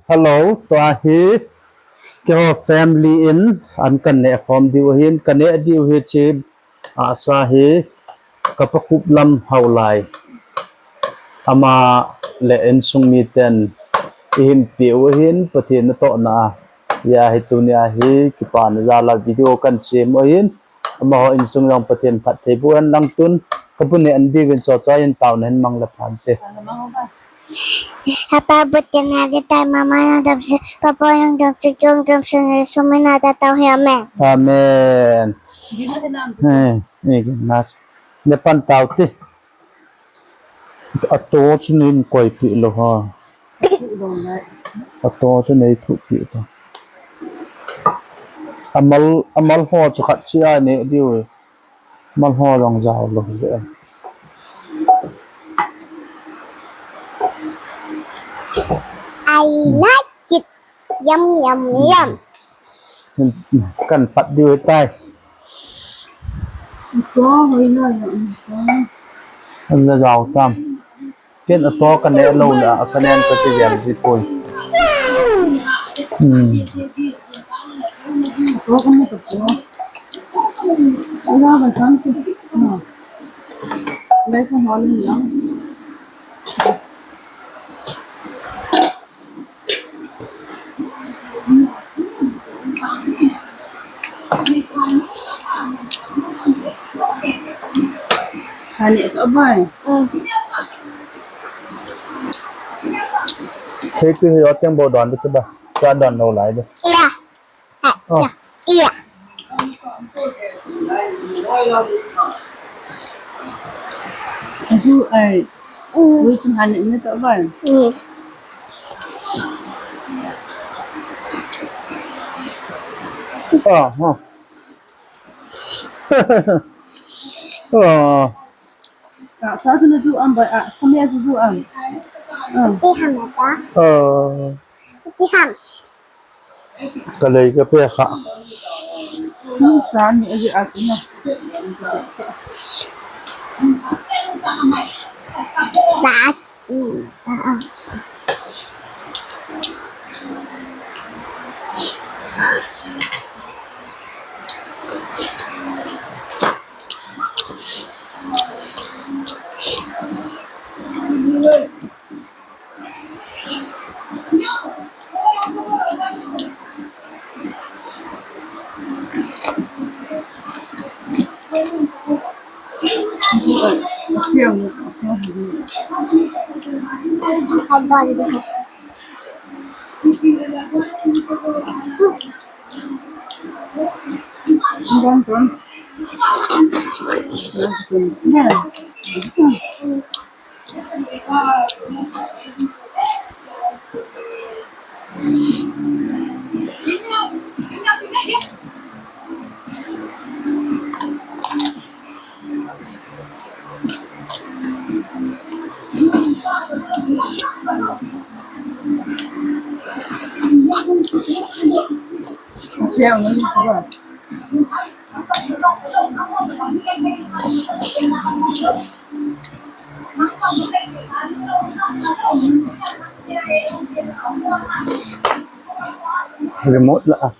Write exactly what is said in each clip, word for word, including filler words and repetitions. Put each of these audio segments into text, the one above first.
Hello, tua hi keiho family in an kaneh khom diu ahin, kaneh diu hi chi asa hi kapa Khuplam Haolai. Ama le insung miten ihin peh u ahin, Pathen natohna a. Hia hi tunia hi kipana jal a video kahin sem u ahin. Amaho insung jong Pathen phattheiboh hen lang tun. Kapu neh an diuvin chochoi in taona hin mang le phan te. Hapa buten ha de tai mama yang dam se, papa yang dam se, jong dam se, ne sumina ta tau hi, amen. Amen. Eh, eh, nas. Ne pan tau te. Ato chu nei koipeh lou ha. Ato chu nei thuhpeh ta. Amal, amal ho chu khat chi a neh diu. Amal ho jong jao lou le. I like it. Yum, yum, yum. Kan pat diu tai. An la jao tam. Ken ato kaneh lou le, asa nen kati jeng ji poi. Hmm. Hani to bai. Hei tu hi o teng bou don de tu ba. Ka don lou lai de. Ia. Ha, oh. Ia. Aju ai. Mm. Ui, chun han ni to bai. Mm. Ah, ha. Ah. Ah, sa tu na tu am bai, ah, sa mi tu tu am. Ah. Ti ham ta. Ah. Ti ham. Ka lei ka pe kha. Sa ni aji a na. Sa. Remote la.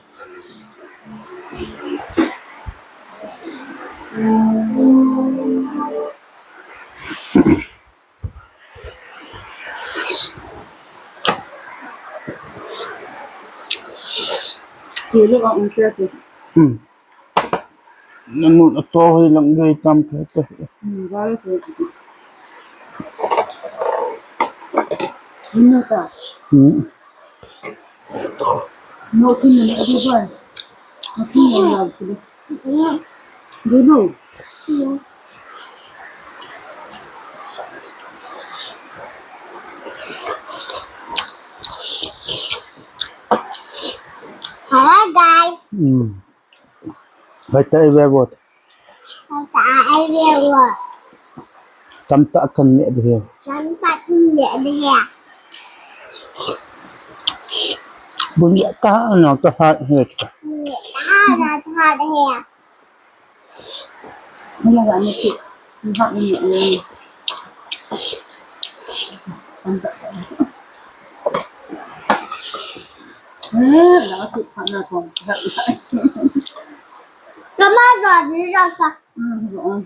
Hmm. Nanu na to hi lang gei tam ke te. Hmm, vale to. Nanu ta. Hmm. No kin na di ba. No kin na la. Dulu. Hello, guys. Hmm. Hoitah i ve uvin. Hoitah i ve uvin. Tamtah kan neh ding ahi. Tamtah kan neh ding ahi. Bun ya ta na ta ha he. Bun ya ta na ta ha he. Hala ga ni ki. Ni ha ni ni. Tamtah. Eh, la tu pa na ko. Kama ga ni la sa. Hmm, hmm.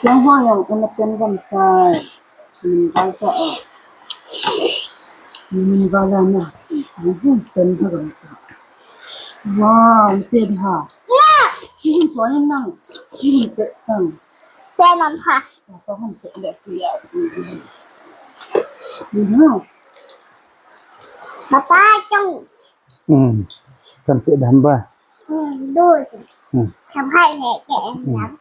Yang hua yang kena pen kan sai. Min gal sa a. Min gal na. Min pen ha kan sa. Wow, pen ha. Min so yang nang. Min pen tang. Pen nam ha. Ko han pen le ya. Min ha. Papa chong. Hmm. Kan pe dam ba. Hmm, du. Hmm. Tham hai he ke. Hmm.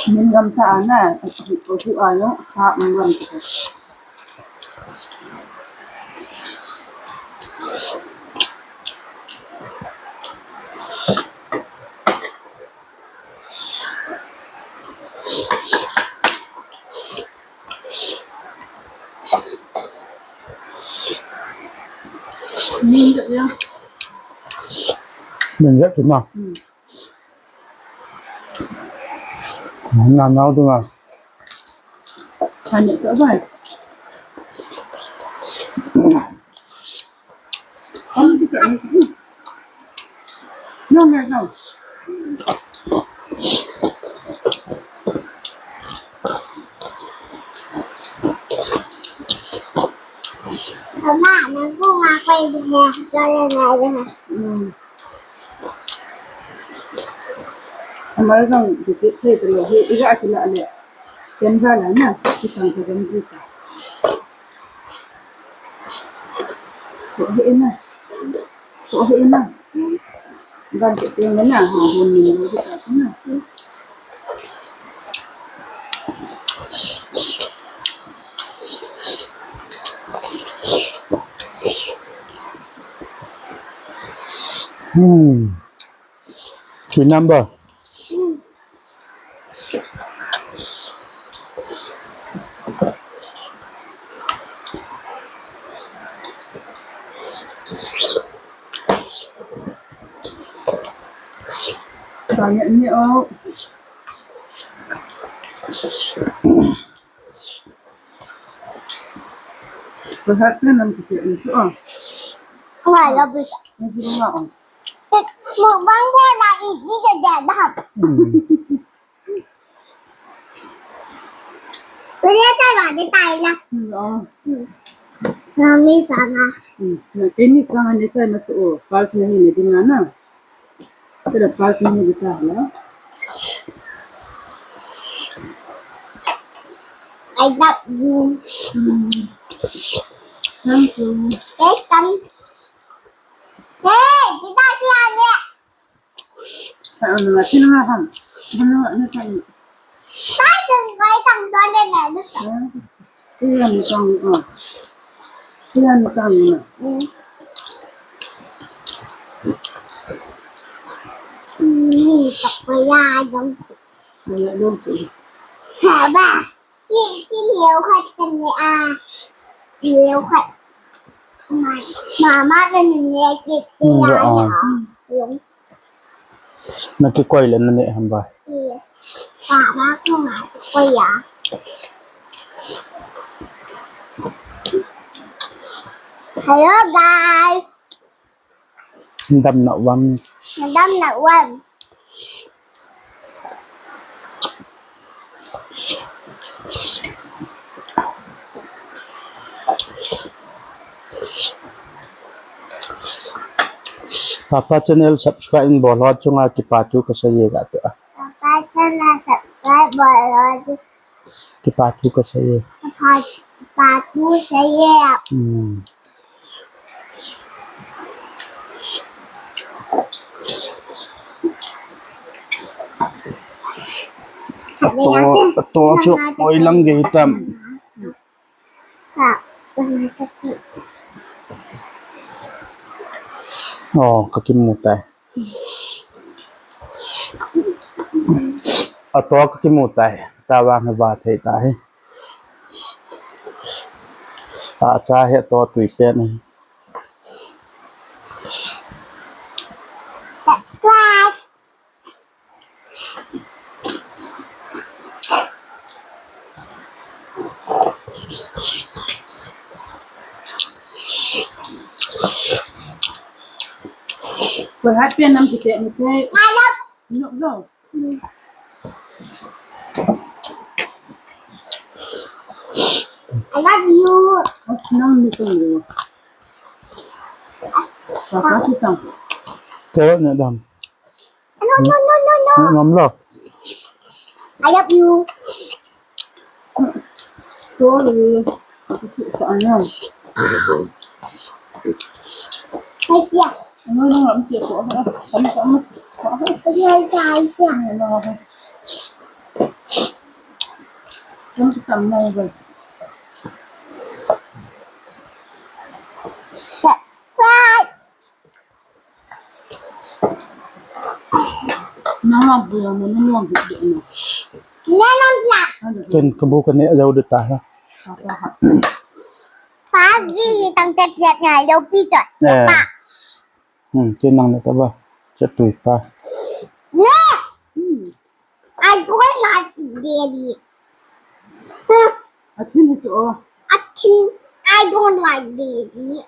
Min gam ta na, ko tu a yo, sa min gam ta. Min ja ya. Min ja tu na. Hmm. Na nau tu na. Ani tu ba. Mama, nang ko nga ko i dine, dole na dine. Hmm. Amar kang dikit thei talo hi, iga akila le. Ken va la na, kitang ka gam jita. Ko hi na. Ko hi na. Gan ke teng na, ha, hon ni lo kita na. Hmm. Remember? Banyak ni, oh. Berhati nam kita itu, oh. Wah, lebih. Ini rumah, oh. Mukbang pun lagi ni kerja dah. Hmm. Boleh tak lah dia tanya. Hmm, oh. Hmm. Kami sana. Hmm. Nah, ini sana ni saya masuk, oh. Pals ni ni di mana? Kita pals ni kita lah. I love you. Hmm. Thank you. Welcome. Hey, kita dia ni. Ano na, sino nga ham? Ano na, ano tayo? Tayo, tayo, tayo, tayo, tayo. Sino nga tang, ah. Sino nga tang na? Hmm. Hmm, tak payah dong. Payah dong. Haba. Ki, ki liu khat kan ni a. Liu khat. Ma, mama kan ni ki, ki ya ya. Yung. Na kikoi le na ne ham ba? Ki. Mama ko ma kikoi ya. Hello, guys. Dam na wan. Dam na wan. Papa channel subscribe in bol ho chunga kipathu kasei e ga tu. Papa channel subscribe bol ho chu. Kipathu kasei e. Kipathu kasei e. Hmm. To, to chu oi lang ge tam. Oh, ka kimu tai. Ato ka kimu tai. Tawang hi va thei ta hi. Tahcha hi to tui pen. Subscribe. Koi hat pen nam kiti mi te. No, no. I love you. Nang ni tong ni. Papa kitang. Carrot na dam. No, no, no, no, no. Ngam lo. I love you. Sorry. Ano? Ay, tiya. Ano lang ang tiya ko? Ano ka mo? Ay, ay, ay, ay. Ano ka mo? Ano ka mo? Subscribe. Nang buya mo nung wang gidi ano. Nang lang. Ken kabu kani ajau de ta ha. Papa ha. Papa ji tang tet yat ngai lo pi chot. Eh. Pa. Hmm, ken nang ne ta ba. Chat tui pa. Ne. Hmm. I don't like daddy. Athin hi chu o. Athin, I don't like daddy.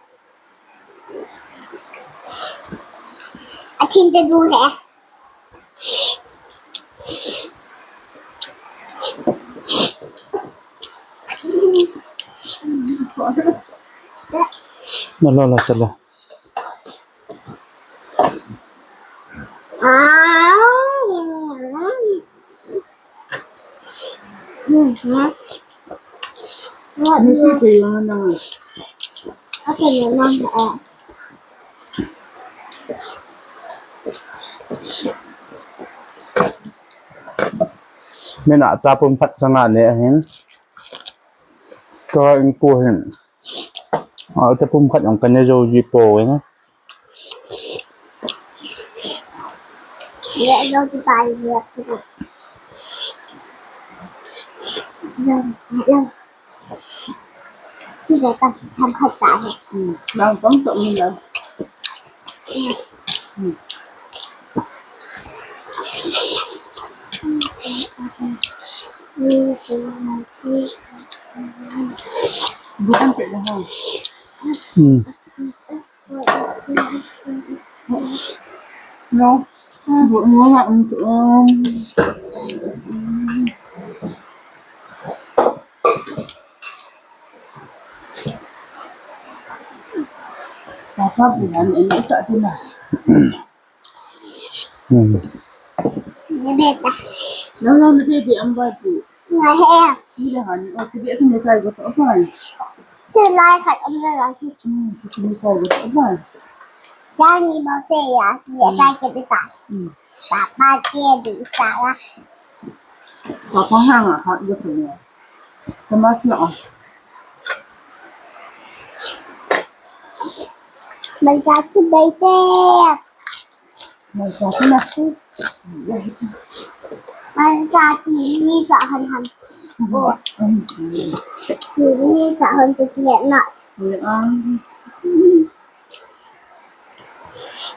Athin te du he. Na lo la chala. Mina cha pum phat changa ne hin. Ka in pu hin. A, te pum khat jong kane jo ji po we na. Ye jo ti pai ye. Ye, ye. Ti ve ta tham khat ta he. Hmm. Bang bang to mi lo. Hmm. Bukan pek dah. Hmm. No. Buat mula untuk, um, Papa bulan ini satu lah. Hmm. Bebek dah. Nang nang bebek ambai tu. Ngai he. Ni dah ni, oh, sebab tu ni saya buat apa? Selai kat ambai lagi. Hmm, tu ni saya buat apa? Yang ni mau saya, dia tak kita. Hmm. Papa dia di sana. Papa hang ah, hot buat tu ni. Kemas lah. Mai cha chu bai te. Mai cha chu na. Mai cha chi ni sa han han. Oh. Chi ni sa han chi ki na.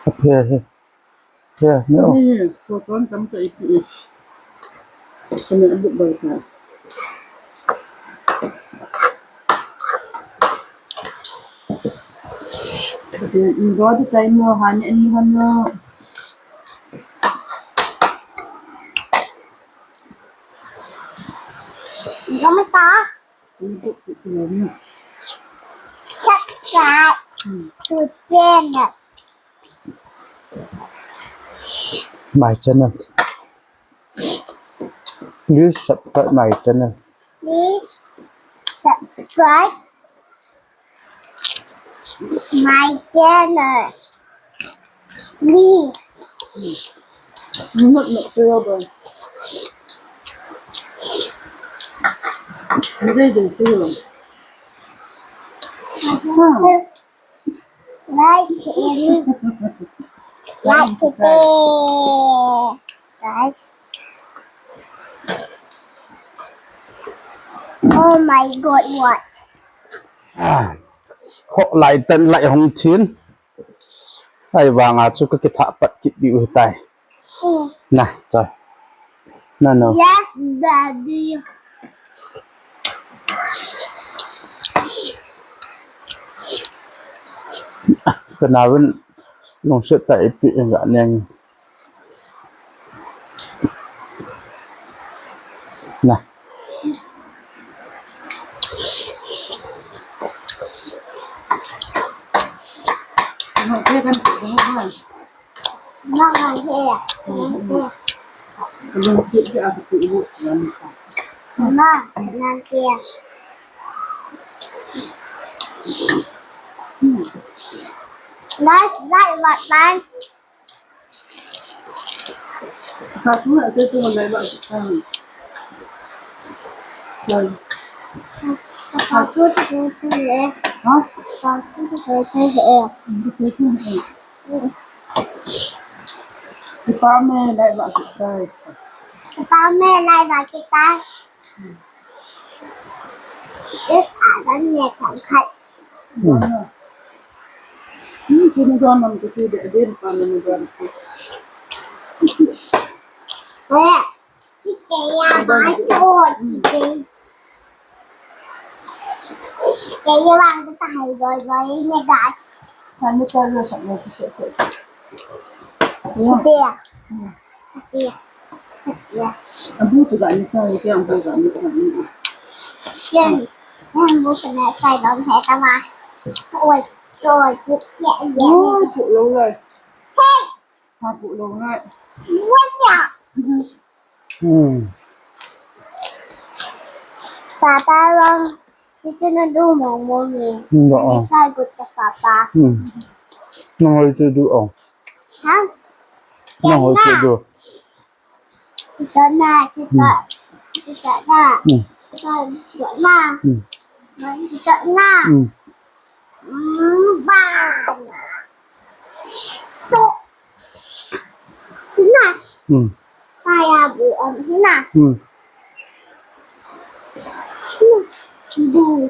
Okay. Yeah, no. Ni, so ton tam cha ipi. Kena abut bai ka. Ni go di kai mo ha ni ani han no. Ni go mata. Subscribe to channel. My channel. Please subscribe my channel. Please subscribe my channel. Please. Not, not terrible. Hindi din siya. Like him. Like today, guys. Oh my God, what? Ah, kho lai tan lai hung thin. Ahivanga chu ka kithah pat kit diu hitai. Na, cha. Na, no. Yes, Daddy. Ka nauvin lungset tah ipi in ga neng. Na. Mama, nanti. Guys, like what time? Satu nak satu nak buat. Satu tu tu eh. Ha? Satu tu tu eh. Kita me lai ba kita. Kita me lai ba kita. This other me kan kat. Hmm, kini don nam tu tu de din pa nam don. Eh, kita ya ba tu kita. Kita ya bang kita hai boy boy ni guys. Kan ni pa lo sa mo se se. Kita ya. Kita ya. Abu tu ga ni sa ni, abu ga ni sa ni. Yan. Yan bu sa na sai don hai ta ma. Oi, oi, ya ya. Oi, bu lo lai. Hey. Ha bu lo lai. What ya? Hmm. Papa, wang, kita na du mong mong ni. Hmm, oo. Kita good ka, Papa. Hmm. Nang hoi tu du, oh. Ha? Nang hoi tu du. Kita na, kita. Hmm. Kita na. Hmm. Kita na. Hmm. Hmm, ba. Tu. Na. Hmm. Kaya buang na. Hmm. Bu.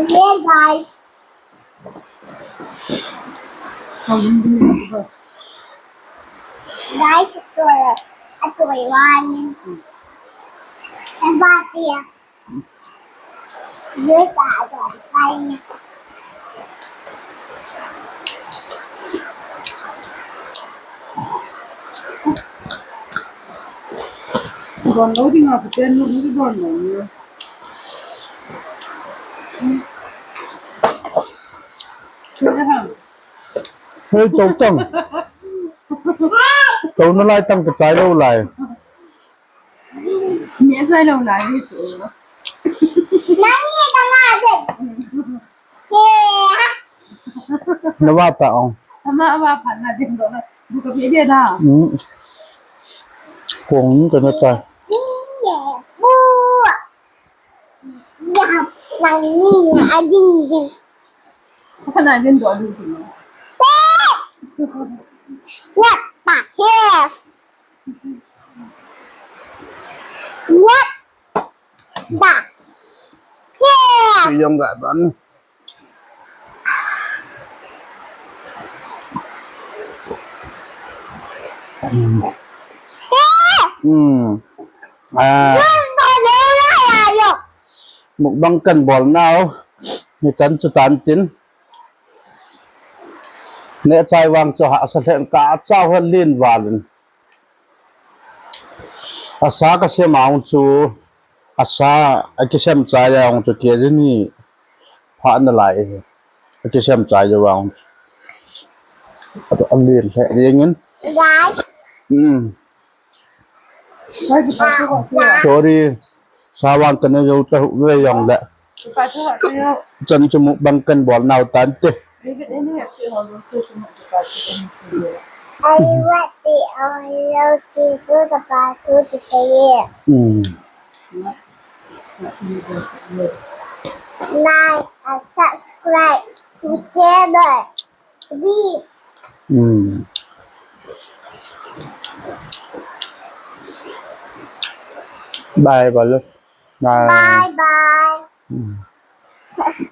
Yeah, guys. Guys, ito, ito, one. Ang bati, ah. Yes, I got it. Don lo ding a, puten lo ding don lo. Hei, to tang. To na lai tang ka chai lo lai. Ni a chai lo lai ni chu. Nang ni tang a de. Na va ta ong. Ama va pha na ding do na. Bu ka bi de na. Hmm. Kong ka na ta. Ni ye bu. Ya, nang ni na ding ding. Ka na ding do ding ding. What the hell? What the hell? Siyong ga ban. Hmm. Hmm. Ah. Mukbang kan bol nau. Ni chan chu tan tin. Neh chai vang chu hahsa lheh in ka chau hel lin val in. Asa ka sem a hung chu, asa a kisem chai a hung chu K G ni pha na lai. A kisem chai a hung chu. A to a lin lheh ding in. Guys. Hmm. Sorry, savang kana jou ta hu ve jong le. Chan chu mukbang kan bol nau tan te. Hmm. Like and subscribe to channel, please. Hmm. Bye, Balu. Bye. Bye bye. Hmm.